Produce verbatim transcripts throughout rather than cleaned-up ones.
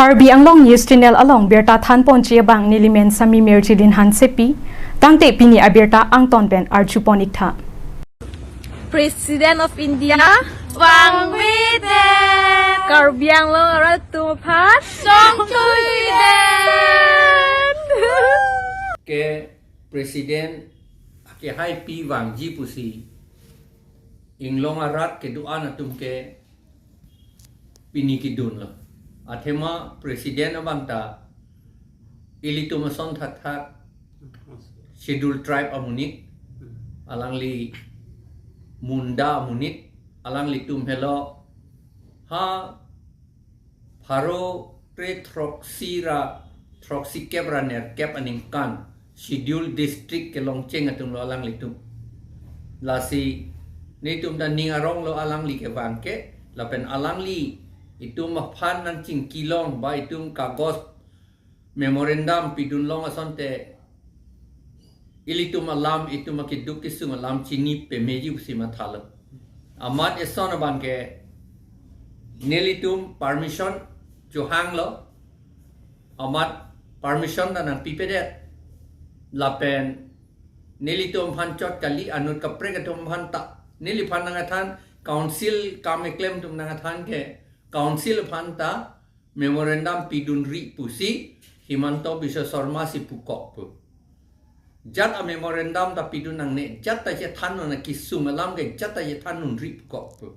Karbi Anglong News Channel along birta thanponji abang nelimen Sami Mirjilin Hansepi, tangte pini abirta angton pen arjupon iktha. President of India vangveden. Karbi Anglong arat atum aphan chongthuiden. Ke President akehaipi vangji pusi inglong arat kedo-an atum ke pini kedun lo. Athema President abang ta ilitum ason thakthak Scheduled Tribe amonit, alangli Munda amonit, alanglitum helo ha pharo kre throksi ra throksi kep ra nerkep aningkan Scheduled District kelongcheng atum lo alanglitum. Lasi netum ta ning arong lo alangli kevang ke, lapen alangli itum aphan nangchingki long ba itum kagos memorandum pidun long asonte ilitum alam, itum akeduk kesung alam chini pameji pusi mathalo. Amat eson abang ke nelitum permission chohanglo, amat permission ta nangpipedet, lapen nelitum aphan chot kali, anut kaprek atum aphan ta, neliphan nangathan, council kam keklem atum nangathan ke council aphan ta memorandum pidunri pusi Himanta Biswa Sarma si pukok pu. Jat a memorandum ta pidun nangne, jat ta chethan non, kesung alam ke jat ta chethan nonri pukok pu.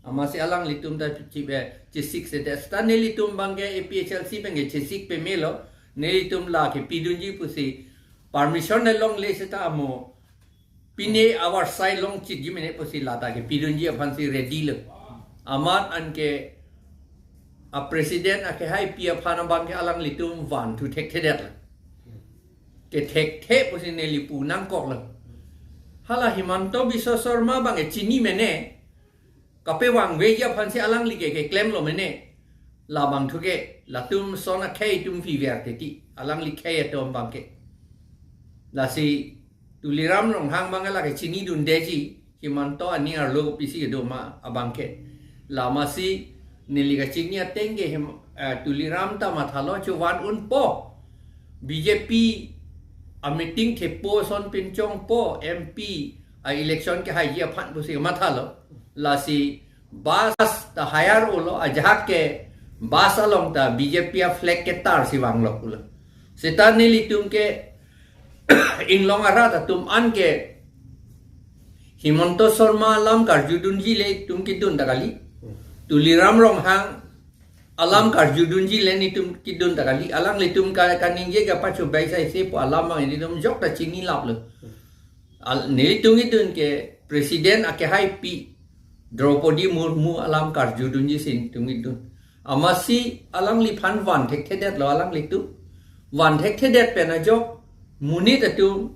Amatsi alanglitum ta chip eh chesik sedet, seta nelitum abang ke A P H L C abang ke chesik pamelo, nelitum la kepidunji pusi permission le longle seta amo pine our side long chitji mene pusi la ta kepidunji aphansi ready lo. Amat anke a President akehaipi aphan abang ke alanglitum vanthu thekthedet lo. Kethekthe pusi neli pu nangkok lo. Hala Himanta Biswa Sarma abang ke chini mene, kapevangveji aphansi alangli ke keklem lo mene. Labangthu ke latum son akhei atum fiver teti, alangli khei atum abang ke. Lasi Tuliram Ronghang abang la kechinidundeji, Himanta aning arlo kopisi kedo ma abang ke. Lamasi neli kachini ateng ke Him-, eh, Tuliram ta mathalo chuvan unpo. B J P a meeting thepo, son pinchongpo, M P a election kehaiji aphan pusi mathalo. Lasi bus ta hire ulo, ajahak ke bus along ta B J P a flag ketarsi vanglo pulo. Seta nelitum ke inglong arat atum an ke Himanta Sarma alam karjudunji le itum kedun ta kali. Tuliram Ronghang alam karjudunji le netum kedun ta kali. Alanglitum ka kaningje kapachobai saise pu alam abang netum jok ta chinilaplo. Al-, nelitum kedun ke President akehaipi Draupadi Murmu alam karjudunji si netum kedun. Amatsi alangliphan van thekthedet lo alanglitum. Van thekthedet pen ajok monit atum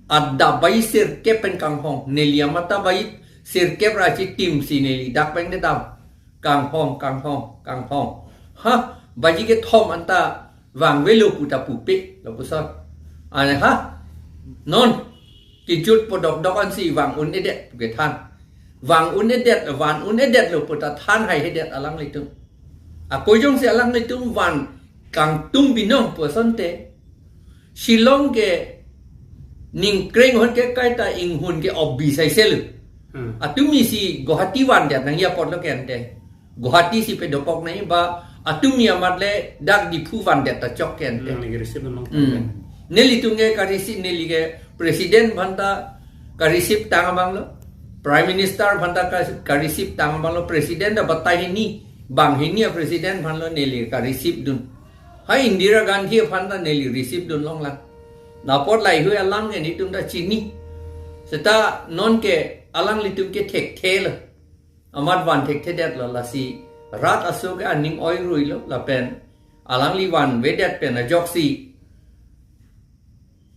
adap bai sirkep pen kanghong. Neli amat ta bai sirkep ra chitimsi neli dak pen kedam. Kanghong, kanghong, kanghong. Ha, baji kethom anta vangvelo pu ta pupe, lapuson. Ane ha, non, kejut po dokdok ansi vang un-edet pu kethan. Vang un-edet, van un-edet lo pu ta than haihedet alanglitum. Ako jongsi alanglitum van kangtung binong pu asonte, Shillong ke ningkreng ahut ke kaita inghun ke obi saise lo. Hmm. Atumi si Guwahati vandet nangji apotlo ke ante. Guwahati si pedopok nangji ba atumi amat le dak Diphu vandet ta chok ke ante. Hmm, neli receive memang Hmm. Nelitum ke ka-receive, neli ke President aphan ta ka-receive tang abang lo. Prime Minister aphan ta ka, ka-receive tang abang lo. President ta batai hini, bang hini a President aphan lo neli ka-receive dun. Hai Indira Gandhi aphan ta neli receive dun longlang. Lapot lahei alam ke netum ta chini. Seta non ke alanglitum ke thekthe lo. Amat van thekthedet lo lasi rat aso ke aning oirui lo lapen alangli vanvedet pen ajoksi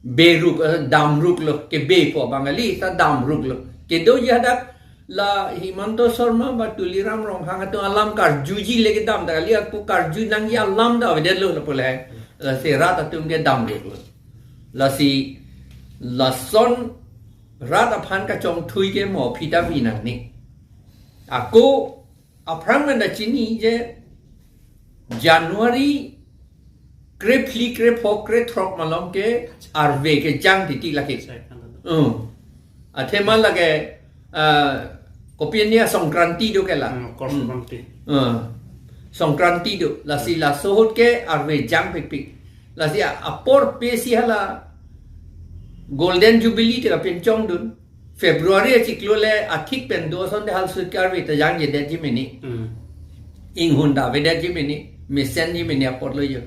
beruk, eh, damruk lo, kebe po Bangali ta damruk lo. Kedoji hadak la Himanta Sarma ba Tuliram Ronghang atum alam karjuji le kedam ta kali, ako karju nangji alam ta avedet lo lapu le. Lasi rat atum ke damruk lo. Lasi lason rat aphan kachongthui ke mo aphi ta vi nangne. Ako aphrang men ta chini je January krephli, krepho, krethrok malom ke arve kejang titi lake. Hmm. Athema lake, ah, kopi arni a Songkranti do ke la. Hmm, Makar Hmm. Songkranti. Ah, Songkranti do. Lasi laso ahut ke arve jang pikpik. Lasi a-, apor pensi hala Golden Jubilee te kapinchongdun. February achiklo le athik pen do asonte hal sut ke arve ta jangjedet ji mene. Hmm. Inghun ta avedet ji mene, mesen ji mene apor lo jo.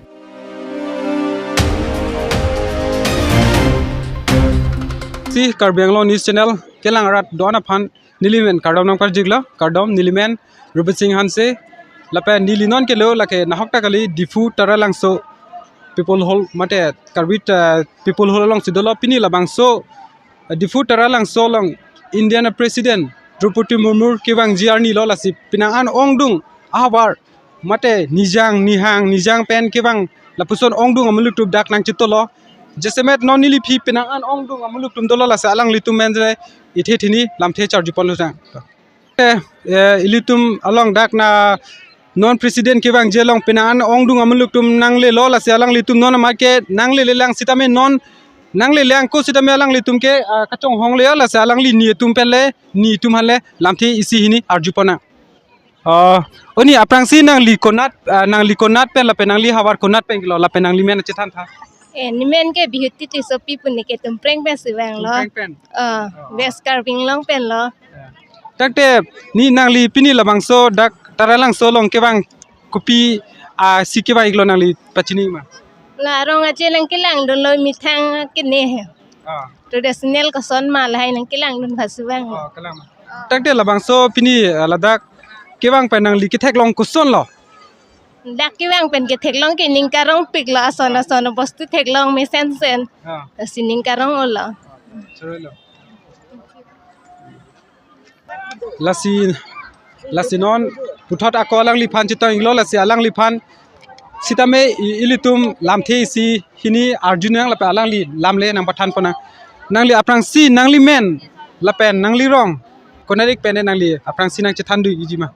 Si Karbi Anglong News Channel kelang arat do-an aphan nelimen kardom nangparjiklo, kardom, nelimen Rupit Singh Hanse, lapen neli non kelo lake nahok ta kali Diphu Taralangso People Hall mate Karbi, eh, People Hall alongsi dolo. Pini labangso, eh, Diphu Taralangso along Indian President Droupadi Murmu kevangji arni lo, lasi penang an ongdung ahavar mate nijang nihang nijang pen kevang lapuson ongdung amuluk atum dak nangchetonglo. Jasemet non neliphi penang an ongdung amuluk atum dolo, lasi alanglitum men je ithe thini lamthe charju ponlo tang. Eh, eh, ilitum along dak na non president kevangji along penang an ongdung amuluk atum nanglelo, lasi alanglitum non amat ke nanglelelang sitame non nanglele angko sitame alanglitum ke, ah, kachonghong le, lasi alangli ni atum pen le, ni atum aphan le lamthe isi hini arju ponnang. Oh, o ni aphrangsi nangli konat, ah, nangli konat pen lapen nangli havar konat pen kelo lapen nangli men chethan tha. Eh, nemen ke Bihuti Tissopi pu, neli ke Tumpreng pensi vanglo. Tumpreng pen. Ah, Oh. West Karbi Anglong penlo. Ya. Tangte ni nangli pini labangso dak Taralangso along kevang kopi, ah, si kevang-iklo nangli pachini ma? La arong aje nangkelangdunlo, methang kene he. Ah. Traditional koson ma lahai nangkelangdun pha si vang. Oh, kelang ma. Tangte labangso pini, ah, ladak kevang pen nangli ketheklong kosonlo? Dak kevang pen ketheklong ke ning karongpiklo, ason ason bostu theklong mesensen. Ah. Lasi ning karong-olo. Choroi lo. Lasi, lasi non puthot ako alangliphan chetong-iklo, lasi alangliphan sitame i-, ilitum lamthe isi hini arjunang lapen alangli lamle nangpathan ponnang. Nangli aphrangsi nangli men lapen nangli rong konat-ik pen nangli aphrangsi nangchethan dun-ikji ma?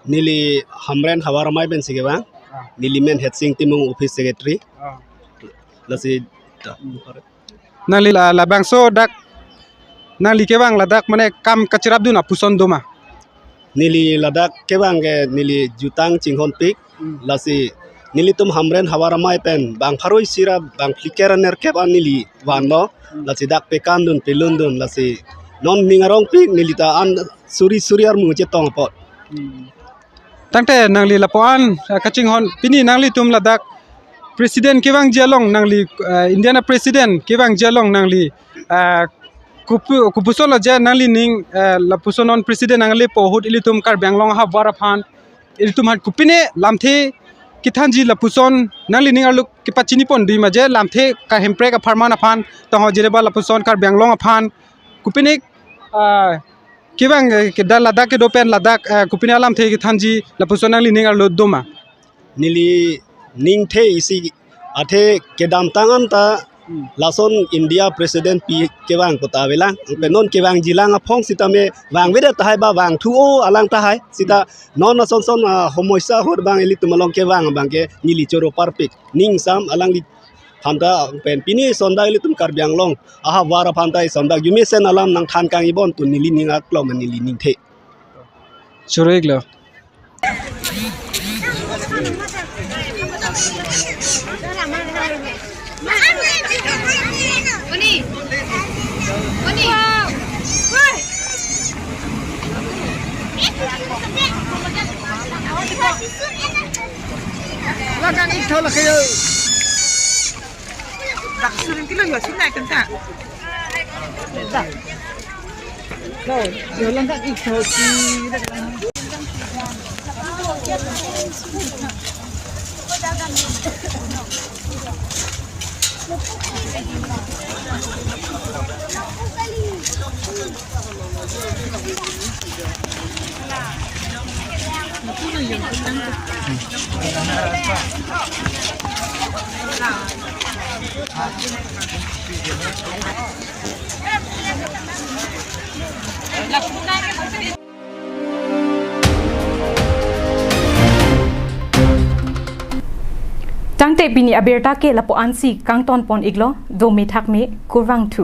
Neli Hamren Havar Amei pensi kevang. Ah. Neli men Hetsing Timung office secretary. Ah. Lasi ta. Nangli la, labangso dak nangli kevang ladak mane kam kacherapdun apuson doma? Neli ladak kevang ke neli jutang chinghonpik. Hmm. Lasi nelitum Hamren Havar Amei pen bang pharo isi ra bang phlikep ra nerkep an neli vanlo. Hmm. Lasi dak pekandun pelundun, lasi non ning arongpik, neli ta an suri suri armu chetong apot. Hmm. Tangte nangli lapu-an, eh, kachinghon, pini nanglitum ladak president kevangji along nangli, eh, Indian president kevangji along nangli, eh, kopu-, kopuson lo je nanglining, eh, lapuson non president nanglepo ahut ilitum Karbi Anglong ahavar aphan, ilitum aphan kopine lamthe kethanji lapuson nanglining arlo kepachini pon dun-ik ma je lamthe kahemprek apharman aphan, tangho jereba lapuson Karbi Anglong aphan kopine, ah, kevang, eh, ke da ladak kedo pen ladak, eh, kopine alamthe kethanji lapuson nanglining arlo doma? Neli ningthe isi athe kedamtang an ta Hmm. lason India president pi kevang pu ta avelang. Pen non kevangjilang aphong sitame vangvedet tahai ba vangthu-o alang tahai. Sita non ason son, ah, homoisa ahut bang ilitum along kevang abang ke neli choro parpik. Ning sam alangliphan ta pen pini sonda ilitum Karbi Anglong ahavar aphan ta sonda jumesen alam nangthan kang-ibon tu neli ning aklong neli ningthe. Choro-iklo. Lakan ik tho lake yo. Dak surin kilo yo sinai kenta. Dak. Lo, yo lang dak ik tho si. Tangte pini abirta ke lapu-an si kangton pon iklo, dome thakme, kurvangthu.